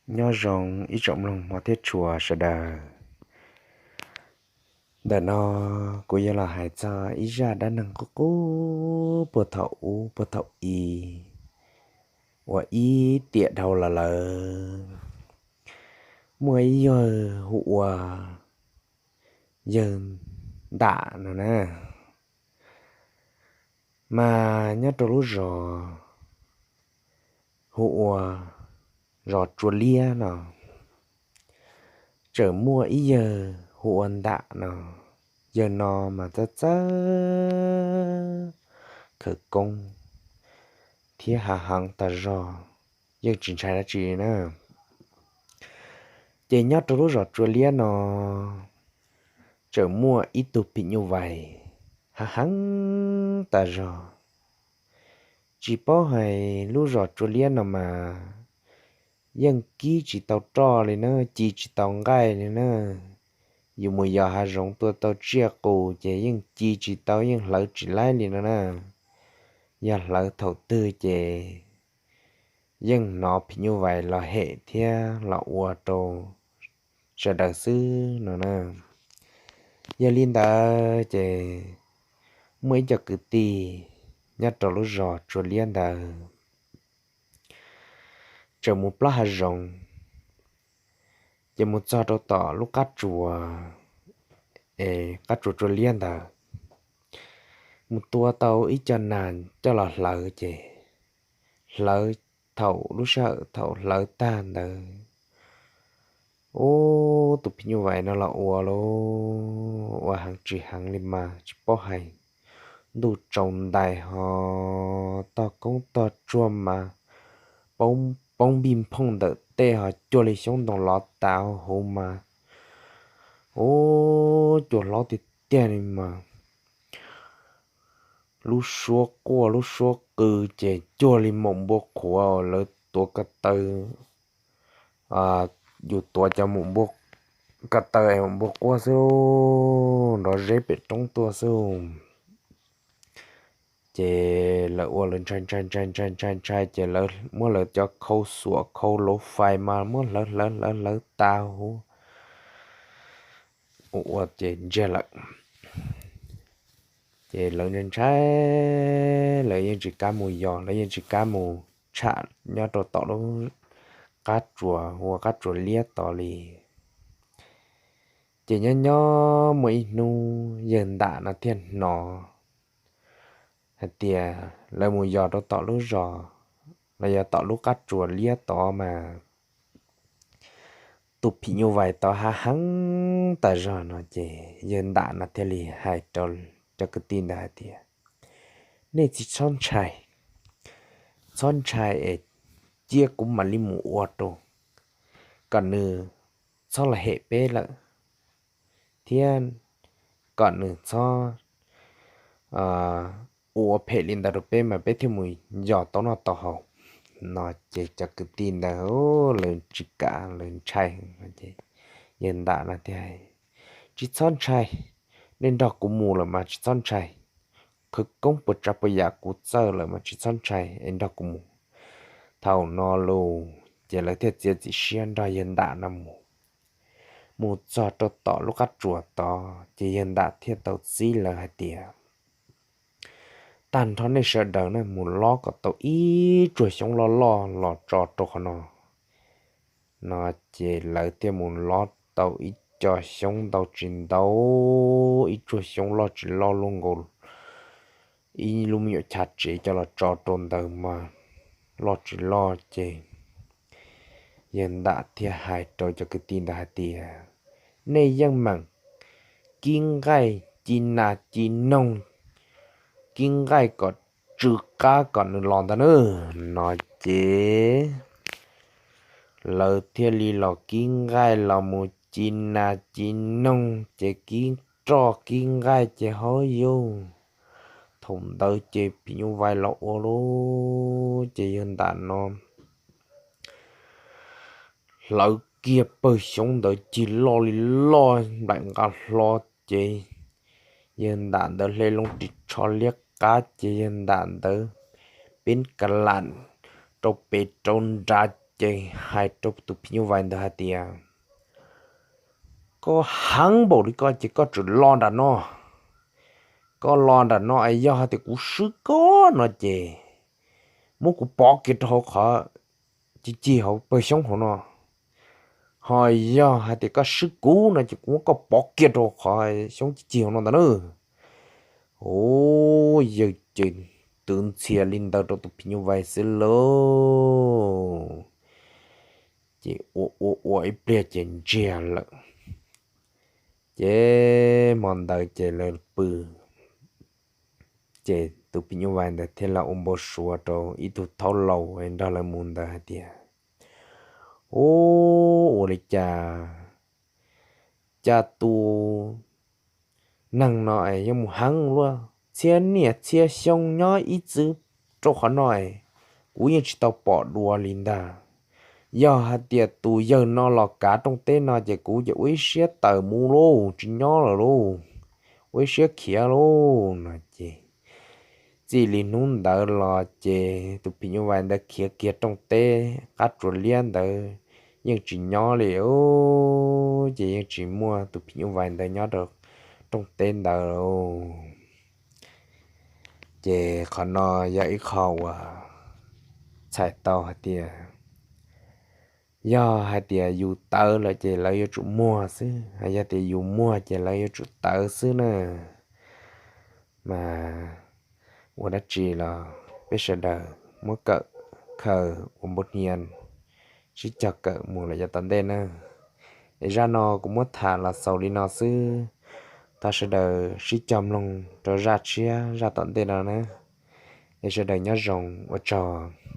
Nyob zoo ib tsoom mloog hmov thiab tshua sawv daws. Ntawm no kuv yuav los hais txog ib zaj dab neeg qub qub puag thaum ub puag thaum i uas ib tiam dhau los lawm. Muaj ib yawg hu ua yawg Ntam no na, mas nyob rau lub zos hu ua zos Tsua Liab no, tseem muaj ib yawg hu ua Ntam no. Yawg no mas txawj txawj khawv koob thiab hav heev tas zog, yeej tsis ntshai dab tsi na. Ces nyob rau lub zos Tsua Liab no tseem muaj ib tug phim nyuj vais hav heev tas zog. Tsis paub hais lub zos Tsua Liab no mas yeej kib tsis tau roj li na, ci tsis tau nqaij li na. Yus mus yos hav zoov tua tau tsiaj qus ces yeej ci tsis tau, yeej hlawv tsis laib li no na. Yog hlawv thaum twg ces yeej hnov phim nyuj vais los hem thiab los ua rau sawv daws xwb no na. Yog li ntawd ces muaj ib co kwv tij nyob rau lub zos Tsua Liab ntawd tseem mus plob hav zoov, ces mus txog rau tom lub qab tsuas, es qab tsuas Tsua Liab ntawd, mus tua tau ib co nas coj los hlawv ces hlawv, thaum lub sij hawm thaum hlawv tag ntawd, ub, tus phim nyuj vais no los ua lauj, ua heev tsis heev li mas tsis paub hais. Ntuj tsaus ntais ho tog koob tog tsuag mas poob npij nphooj ntawm tej ho cuag li xyoob ntoo lov tas huv mas, ub, cuag hlob tiag tiag li mas. Lub suab quaj lub suab qw ces cuag li maum npua qhuav lawv tuav ko taw, yus tuav cov maum npua ko taw es maum npua quaj xwb, nrov zeb pem roob tuaj xwb. Ces lawv ua lawv ntshai ntshai ntshai ntshai ntshai ntshai ces lawv muab lawv cov khau xuam khau lauv fais mas muab hlawv hlawv hlawv hlawv tas huv, ua ua ces ntsiag lawm. Ces lawv ntshai ntshai, lawv yeej tsis kam mus yos, lawv yeej tsis kam mus tsham nyob rau tom lub qab tsuas hu ua qab tsuas Liab tod li. Ces nyob nyob muaj ib hnub yawg Ntam no thiaj hnov hais tias lawv mus yos rau tom lub zos los yog tom lub qab tsuas Liab tod mas tus phim nyuj vais tod hav heev tas zog no ces yawg Ntam no thiaj li hais rau cov kwv tij ntawd hais tias, nej tsis txhob ntshai, txhob ntshai es cia kuv mam li mus ua rau kom nws txhob los hem peb lawm, thiab kom nws txhob ua phem li ntawd rau peb mas peb thiaj mus yos tau noj tau haus. No ces cov kwv tij ntawd lawv tsis kam, lawv ntshai. Yawg Ntam no thiaj hais, tsis txhob ntshai, nej nrog kuv mus lawm mas tsis txhob ntshai, khawv koob puas tsav puas yam kuv txawj lawm mas tsis txhob ntshai es nrog kuv mus. Thaum no los ces lawv thiaj txiav txim siab nrog yawg Ntam no mus. Mus txog rau tom lub qab tsuas tod ces yawg Ntam thiaj tau txib lawv hais tias, tag nrho nej sawv daws na mus lob kom tau ib tsuag xyoob loj loj los tso rau qhov no. No ces lawv thiaj mus lob tau ib co xyoob ntau tsis ntau, ib tsuag xyoob loj tsis loj luaj nkaus ib lub me nyuam chav tsev coj los tso rau ntawd mas loj tsis loj ces yawg Ntam thiaj hais rau cov kwv tij ntawd hais tias, nej yeej meem kib nqaij ci nas ci noog, kib nqaij kom tsw qab kom nws los ntag na. No ces lawv thiaj li los kib nqaij los mus ci nas ci noog ces kib roj kib nqaij ces hauv yus, thaum ntawd ces phim nyuj vais los ua lawm ces yawg Ntam no hlawv kiag pawg xyoob ntawd cig loj li loj nplaim nqa hlo ces yawg Ntam ntawd hle loo ris tsho liab qab ces yawg Ntam ntawd peb ka lam rau pem rau nrad ces hais rau tus phim nyuj vais ntawd hais tias, koj heev npaum li koj ces koj tsuas los nram no. Koj los nram no es yog hais tias kuv swb koj no ces muab kuv pov kiag rau hauv qhov ci cig hauv pawg xyoob hauv no. Ho yog hais tias koj swb kuv no ces kuv muab koj pov kiag rau qhov xyoob ci cig hauv no ntag na. Ua yawg ces twv ntxhias li ntawd rau tus phim nyuj vais xwb lauj. Ces ua ua ua ib pliag ces ntsiag lawm. Ces hmo ntawd ces lawv pw, ces tus phim nyuj vais ntawd thiaj los ua npau suav rau ib tug thaub laus nrog lawv mus ntawd hais tias, ua, ua li cas cas tus neeg no es yuav mus heev luaj, txhiab niaj txhiab xyoo nyob ib txwm rau qhov no es kuv yeej tsis tau pom dua li ntag. Yog hais tias tus yawg no los kav rooj teb no ces kuv ces ua ib siab tawm mus lauj, tsis nyob lawm lauj, ua ib siab khiav lauj no ces txij li hnub ntawd los ces tus phim nyuj vais ntawd khiav kiag rooj teb qab tsuas liab ntawd yeej tsis nyob li. Ces yeej tsis muaj tus phim nyuj vais ntawd nyob rau rooj teb ntawd. Ces qhov no yog ib qho uas txhais tau hais tias yog hais tias yus tawv lawm ces lawv yuav tsum muag xwb, yog tias yus muag ces lawv yuav tsum tawv xwb na. Mas ua dab tsi los peb sawv daws muab kawm khaws ua npau hnia sib cog kawm mus lawm yav tom ntej na. Es zaj no kuv muab tham los xaus li no xwb. Thov sawv daws sib cog mloog rau zaj tshiab zaj tom ntej no na. Es sawv daws nyob zoo, ua tsaug.